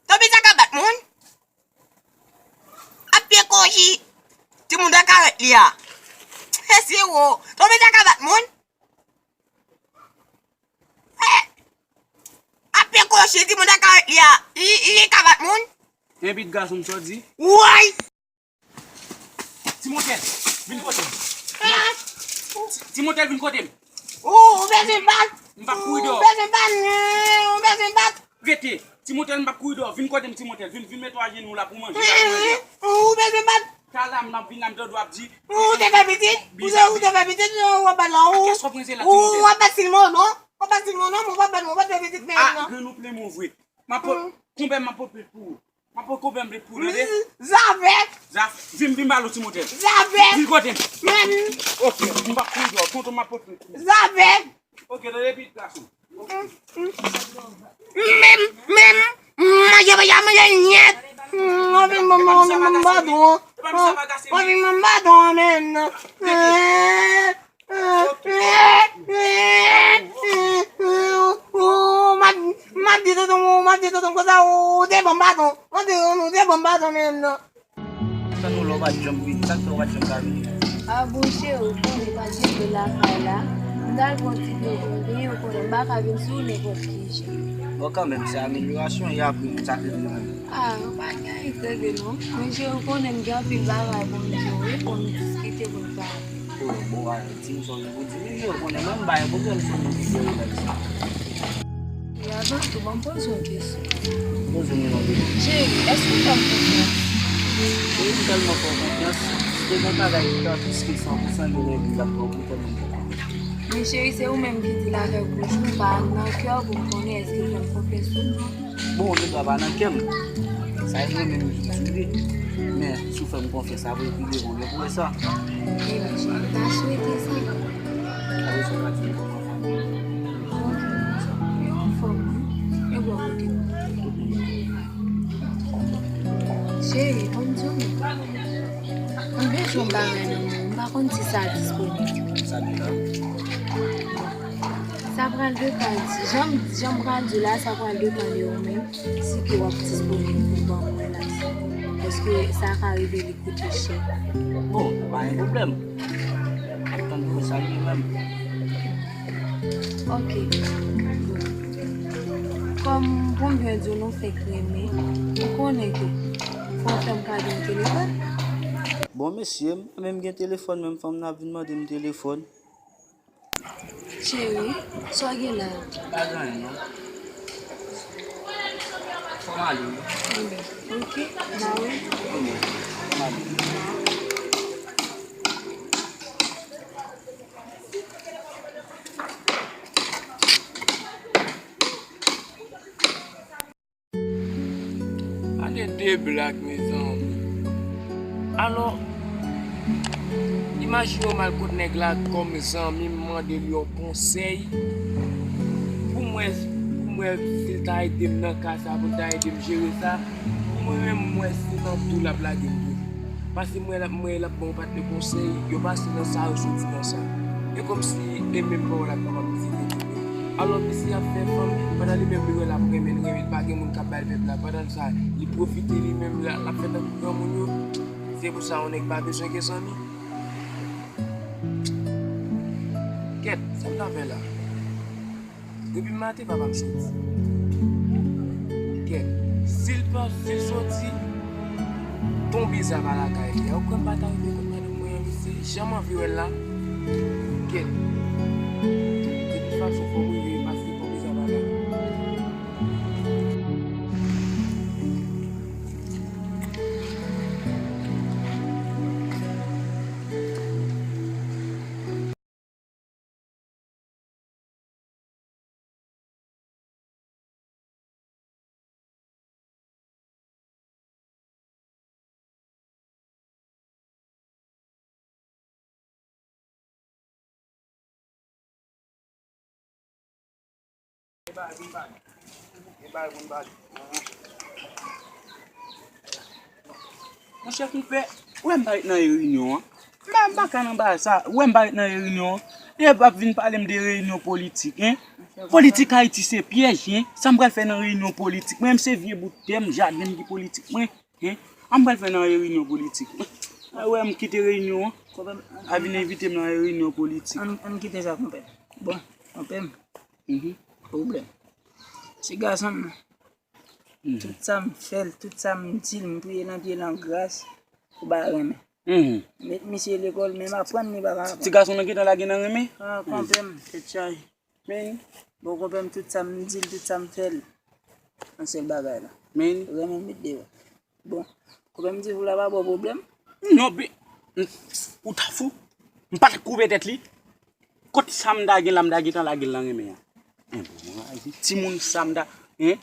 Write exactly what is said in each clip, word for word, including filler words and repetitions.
Tonbe sa ka bat moun? Ap pye koji timoun nan karant li a. Se zewo. Tonbe sa ka bat moun? Eh! Ap pye koji timoun nan karant li a. Li, li ka bat moun? Enpit gason m sot di. Woy! Timotel, vin kote m. Ah! Timotel, vin kote m. Ou, ou bezwen bat? M p ap kouri deyò. Ou bezwen bat? Ou bezwen bat? Rete. Timotel, m p ap kouri deyò. Vin kote m, Timotel. Vin, vin mete w ajenou la pou manje. Ou bezwen bat? Tala m ap vin la, m tande w ap di. Ou te fè pitit? Ou te, ou te fè pitit, ou w ap bat la, ou. Kès w ap rense la, Timotel? Ou w ap bat Silmo, non? W ap bat Silmo, non? Ou p ap bat, ou p ap fè pitit, men non. Ah, grenn ou plen mo vre. M ap pot, konbyen m ap pot pou ou? M ap pot konbyen m vle pou ou, tande? Zafè. Zafè. Vin, vin ba l, Timotel. Zafè. Vin kote m. Men. Ok, m p ap kouri deyò. Tonton, m ap pot pou ou. Zafè. Ok, tande, pitit gason. Men, men, manje pa ja manje nyèt. Anpil manman, anpil manman baton. Anpil manman baton, men. M ap di tonton, m ap di tonton konsa, ou te ban m baton. Ou te, ou te ban m baton, men. Sa nou la, ou pa t janm vini? Sa k fè ou pa t janm ka vini? A bon, cheri, ou konnen pa t gen dlo lakay la. M t al pran ti dlo pou m benyen, ou konnen m pa ka vin sou ou nenpòt ki jan. Bon, kanmenm, se amelyorasyon, e apre, sa k rete menm? A, pa gen anyen k rete, non. Men cheri, ou konnen m gen anpil bagay pou m di w, wi, pou m diskite, pou n pale. O, bon, a, di m sa w gen pou di m, men ou konnen mwen, m pa gen pwoblèm sou moun ki serye lè sa. E avan tou, ban m poze w yon kesyon. Poze m yon, bebe. Cheri, èske w fè m konfyans? Wi, m tèlman fè w konfyans. Si te gen bagay ki ta plis ke san pou san, gen lè m t ap pran pou tèlman m fè w konfyans. Men cheri, se ou menm ki di l avèk bouch ou, pa nan kè w pou m konnen èske w fè m konfyans ou non. Bon, ou gen dwa pa nan kè m. Sa e mwen menm ki di li. Men, si w fè m konfyans, apre pi devan, w gen pou wè sa. Ebyen, cheri, m ta swete sa. Apre sa, w ka di m kòman fanmi. Yo anfòm, wi. E bò kote w? Cheri, ban m di w non. M bezwen yon bagay nan men w. M pa konn si sa disponib. Sa deja? Sa pral depann. Jan m, jan m pral di w la, sa pral depann de ou menm. Si ke w ap disponib pou ban mwen la. Paske sa ka rive li koute chè. Bon, pa gen pwoblèm. M ap tann pou sa li menm. Ok. Bon. Kòm pou m byen di w, nou fenk renmen, ou konnen ke fò w fè m kado yon telefòn. Bon, mesye, m pa menm gen telefòn, menm fanm nan ap vin mande m telefòn. Cheri, sa w gen la a? Pa gen anyen, non. Fò m ale, wi. Ebyen, ok, ba wi. Ebyen, fò m ale. Gade de blag, mezanmi. Alò, imajine w m al kot nèg la kòm zanmi, m mande l yon konsèy pou m wè, pou m wè si l ta ede m nan ka sa, pou l ta ede m jere sa. Pou mwen menm, m wè se nan tou l ap lage m toujou. Paske m wè l ap, m wè l ap ban yon pakèt konsèy, yo pase nan sa, yo soti nan sa. E kòmsi e menm pawòl la k kapab vizite tou. Alò, misye ap fè fanmi, pandan Li menm li wè l ap renmen, l renmen, li pa gen moun k ap bay l pèp la. Pandan sa, li pwofite li menm, l ap fè tankou granmoun yo. Se pou sa yon nèg pa bezwen gen zanmi. Kèt, sa m ta fè la? Depi maten papa m soti. Kèt, si l pa, si l soti, tonbe zaba lakay li a. Ou kwè m pa ta rive kot madanm mwen an, mesye? Jan m anvi wè l la. Kèt. De tout fason, fò m rive paske tonbe zaba la. Monchè konpè, ou wè m pa ret nan reyinyon an. M pa, m pa ka nan bagay sa, ou wè m pa ret nan reyinyon an. Nèg ap vin pale m de reyinyon politik, en. Politik Ayiti se pyèj, en. Sa m pral fè nan reyinyon politik? Mwen menm se vye bout tè m, jaden m ki politik mwen, en. Sa m pral fè nan reyinyon politik? Ou wè m kite reyinyon an, a vin envite m nan reyinyon politik. Ann, ann kite sa, konpè. Bon, konpè m. Mhm. Pwoblèm. Se gason m nan. Mhm. Tout sa m fè l, tout sa m di l, m priye nan pye l an gras pou ba renmen. Mhm. Met misye lekòl, men m aprann li pa ka aprann. Ti gason nan gentan lage nan renmen? Ah, konpè m, tèt chaje. Men. Bon, konpè m, tout sa m di l, tout sa m fè l, yon sèl bagay la. Men. Renmen l met deyò. Bon, konpè m di pou la pa ba w pwoblèm? Non, bi, ou ta fou. M pa t koupe tèt li. Kot sa m ta gen la, m ta gentan lage l nan renmen an. Timoun sa m ta, en?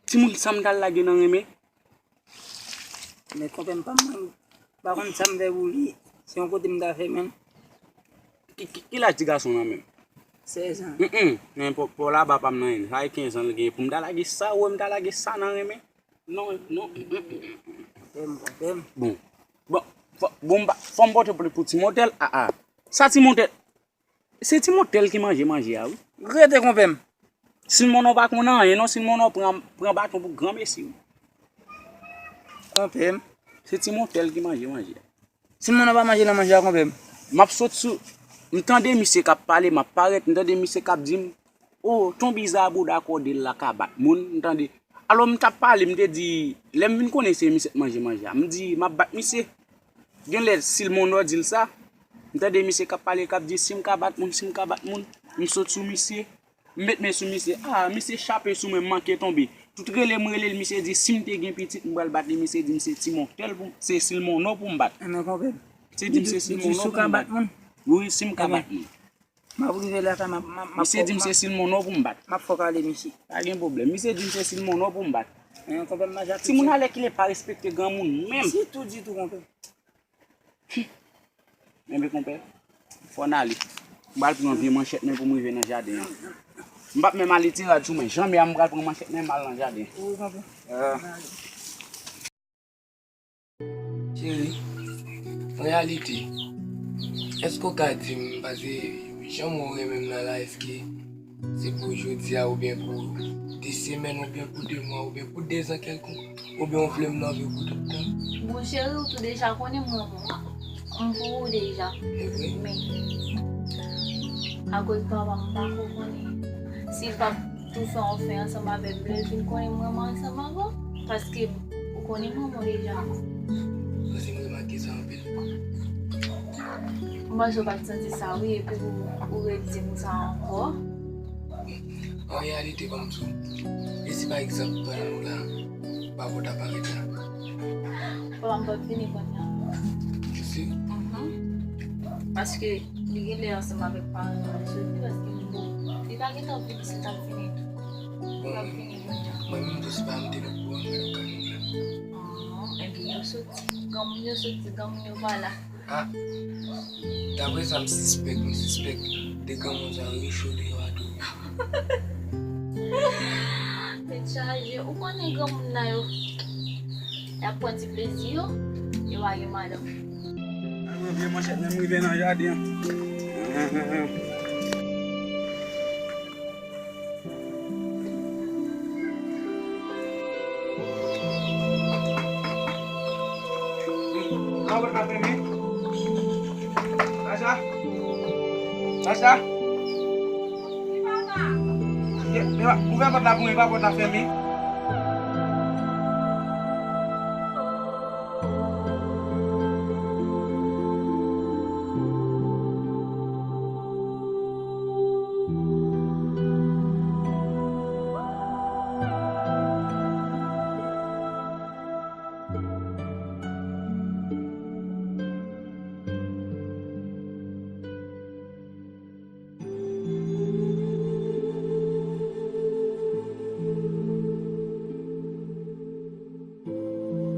Timoun sa m ta lage nan renmen? Men konpè m pa m, m pa konn sa m fè pou li. Se yon kote m ta fè menm. Ki, ki, ki laj ti gason nan menm? Sèz an. Mm, mm. Men pa, pa w laba pa m nan en. Sa e kenz an l gen. Pou m ta lage sa, ou wè m ta lage sa nan renmen? Non, non. Mm, mm, mm, mm. Konpè m, konpè m. Bon. Bon, fò, bon, m pa, fò m pote plent pou ti motèl. Ah, ah. Sa ti motèl. Se ti motèl ki manje manje a, wi. Rete konpè m. Si l monnen w pa konn anyen non, si l monnen w pran, pran baton pou granmesi, wi. Konpè m. Se ti motèl ki manje manje a. Si l monnen w pa manje nan manje a, konpè m. M ap sot sou, m tande misye k ap pale, m ap parèt, m tande misye k ap di m, "O, ton biza bouda kòde l la ka bat moun," m tande. Alò, m t ap pale, m te di, lè m vin konnen se misye k manje manje a, m di, "M ap bat misye." Genlè, si l monnen w di l sa, m tande misye k ap pale, k ap di, "Si m ka bat moun, si m ka bat moun," m sot sou misye, m met men sou misye. Ah, misye chape sou mwen, m manke tonbe. Tout rele m rele l, misye di, "Si m te gen pitit, m pral bat li." Misye di m se ti motèl pou, se si l monnen w pou m bat. Enben, konpè m. Misye di m se si l monnen w pou m bat. Wi, si m ka bat moun. M ap rive lakay, m ap, m ap, m ap. Misye di m se si l monnen w pou m bat. M ap fòk ale, mesye. Pa gen pwoblèm. Misye di m se si l monnen w pou m bat. Timoun alèkile pa respekte granmoun menm. Ditou, ditou, konpè. Enben, konpè, fò n ale. M pral pran vye manchèt mwen pou m rive nan jaden an. M p ap menm ale ti rad sou mwen. Jan m ye a, m pral pran manchèt mwen, m al nan jaden. Wi, konpè. Ah. Cheri, an reyalite, èske w ka di m, pase jan mwen renmen m nan la, èske se pou jodi a oubyen pou de semèn oubyen pou de mwa oubyen pou de zan kèlkonk, oubyen w vle m nan vi w pou tout tan? Bon, cheri, ou tou deja konnen m renmen w. M pou ou deja. E vre? Men, akoz papa m pa ko konnen. Si l p ap tou fè yon fen ansanm avè m, lè l vin konnen m renmen ansanm avè w, paske ou konnen m renmen w deja. Mwen se m remake sa anpil. M panse w pa t santi sa, wi, epi ou, ou redi m sa ankò. An reyalite, ban m di w, e si pa egzanp, pandan nou la, papa w ta parèt la? Papa m p ap vini kounye a. Ou si? Mhm. Paske li genlè ansanm avèk paran l soti, paske li pa gentan vini si l t ap vini tou. Li p ap vini kounye a. Mwen menm tou, si pa m te nan kouran, mwen t ap ka vin la. Ah, enben yo soti. Granmoun yo soti, granmoun yo pa la. Ah, daprè sa m sispèk, m sispèk de granmoun sa yo recho deyò a tou. Tèt chaje, ou konnen granmoun nan yo, y ap pran ti plezi yo, yo pa gen madanm. Al mwen vye manchèt men m rive nan jaden an. Nan pòt la fèmen. Sacha. Sacha. Ye, ye, ouvè pòt la pou mwen, pa pòt la fèmen.